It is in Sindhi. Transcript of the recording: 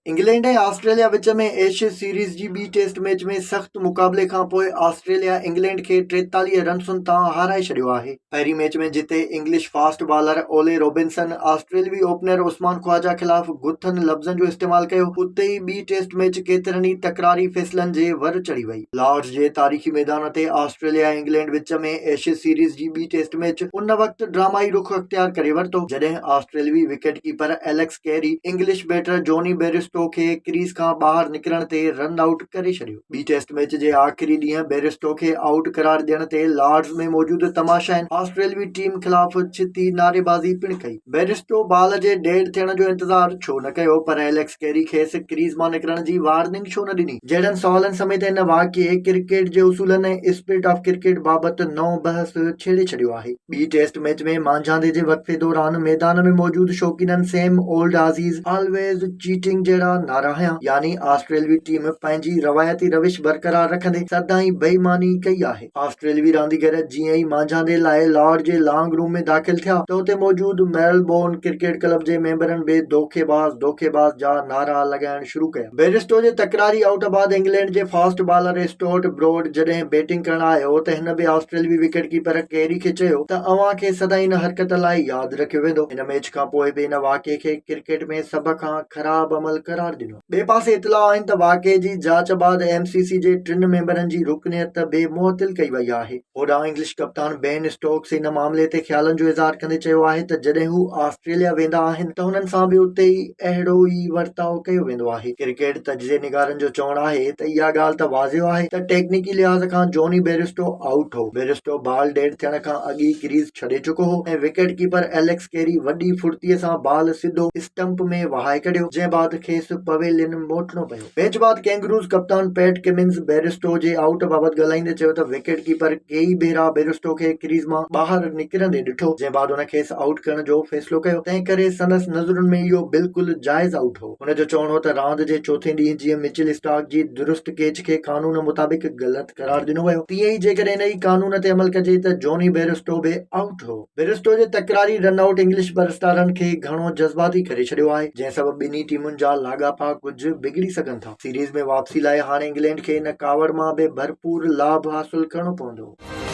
انگلينڊ ۽ آسٽريليا وچ ۾ ايشز سيريز جي ٻي ٽيسٽ ميچ ۾ سخت مقابلي کانپوء آسٽريليا انگلينڊ کي 43 رنسن تان هارائي ڇڏيو آهي. پهرين ميچ ۾ جتي English fast bowler Ollie Robinson آسٽريلوي اوپنر عثمان خواجا خلاف گٿن لفظن جو استعمال ڪيو اتي ئي ٻي ٽيسٽ ميچ ڪيترن ئي تڪراري فيصلن جي ور چڙهي وئي. لارڊز جي تاريخي ميدان تي آسٽريليا ۽ انگلينڊ وچ ۾ ايشز سيريز جي ٻي ٽيسٽ ميچ ان وقت ڊرامائي رخ اختيار ڪري ورتو جڏهن آسٽريلوي wicket keeper Alex Carey English batter Jonny Bairstow کي ڪريز کان ٻاهر نڪرڻ تي رن آئوٽ ڪري ڇڏيو. ٻي ٽيسٽ ميچ جي آخري ڏينهن بيرسٽو کي آئوٽ قرار ڏيڻ تي لارڊز ۾ موجود تماشائين آسٽريلوي ٽيم خلاف ڇتي نعريبازي پڻ ڪئي. بيرسٽو بال جي ڊيڊ ٿيڻ جو انتظار ڇو نه ڪيو پر ايليڪس ڪيري کيس ڪريز مان نڪرڻ جي وارننگ ڇو نه ڏني جهڙن سوالن سميت ان واقعي ڪرڪيٽ جي اصولن ۽ اسپرٽ آف ڪرڪيٽ بابت نئون بحث ڇيڙي ڇڏيو آهي. ٻي ٽيسٽ ميچ ۾ مانجهاندي جي وقفي دوران ميدان ۾ موجود شوقينن same old Aussies always cheating جهڙا نعرا هنيا يعني آسٽريلوي ٽيم پنهنجي روايتي روش برقرار رکندي سدائين بي ايماني ڪئي آهي. آسٽريلوي رانديگر جيئن ئي مانجهاندي لاء لارڊ جي لانگ روم ۾ داخل ٿيا ته اتي موجود ميلبورن ڪرڪيٽ ڪلب جي ميمبرن به دوکيباز دوکيباز جا نعرا لڳائڻ شروع ڪيا. بيرسٽو جي تڪراري آئوٽ بعد انگلينڊ جي فاسٽ بالر اسٽورٽ براڊ جڏهن بيٽنگ ڪرڻ آيو ته هن به آسٽريلوي وڪيٽ ڪيپر ڪيري کي چيو ته اوهان کي سدائين ان حرڪت لاء ياد رکيو ويندو. هن ميچ کانپوء به ان واقعي کي ڪرڪيٽ ۾ سڀ کان خراب عمل قرار ڏنو. ٻئي پاسي اطلاع آهن ته واقعي جي جاچ بعد ايم سي سي جي ٽن ميمبرن جي رڪنيت به معطل ڪئي وئي آهي. هوڏانهن انگلش ڪپتان بين اسٽوڪس ان معاملي تي خيالن جو اظهار ڪندي چيو آهي ته جڏهن هو آسٽريليا ويندا آهن ته هنن سان به اتي ئي اهڙو ئي ورتاء ڪيو ويندو آهي. ڪرڪيٽ تجزيي نگارن جو چوڻ آهي ته اها ڳالهه ته واضح آهي ته ٽيڪنيڪي لحاظ کان جوني بيرسٽو آئوٽ هو، بيرسٽو بال ڊيڊ ٿيڻ کان اڳ ئي ڪريز ڇڏي چڪو هو ۽ وڪيٽ ڪيپر ايليڪس ڪيري وڏي ڦڙتي سان بال سڌو اسٽمپ ۾ وهائي ڪڍيو، جنهن بعد کيس پويلين موٽڻو پيو. ميچ بعد ڪينگروز ڪپتان پيٽ ڪمنز بيرسٽو جي آئوٽ بابت ڳالهائيندي چيو ته وڪيٽ ڪيپر ڪيئي ڀيرا بيرسٽو کي ڪريز مان ٻاهر نڪرندي ڏٺو جنهن بعد هن کيس آئوٽ ڪرڻ جو فيصلو ڪيو تنهن ڪري سندس نظرن ۾ اهو بلڪل جائز آئوٽ هو. هن جو چوڻ هو ته راند جي چوٿين ڏينهن جيئن مچل اسٽارڪ جي درست ڪيچ کي قانون مطابق غلط قرار ڏنو ويو تيئن ئي جيڪڏهن انهي قانون تي عمل ڪجي ته جوني بيرسٽو به آئوٽ هو. بيرسٽو جي تڪراري رن آئوٽ انگلش پرستارن کي گهڻو جذباتي ڪري ڇڏيو آهي، جنهن سبب ٻنهي ٽيمن جا لاڳاپا ڪجهه بگڙي سگهن ٿا. سيريز ۾ واپسي لاء هاڻي انگلينڊ کي ان ڪاوڙ مان به ڀرپور لاڀ حاصل ڪرڻو پوندو.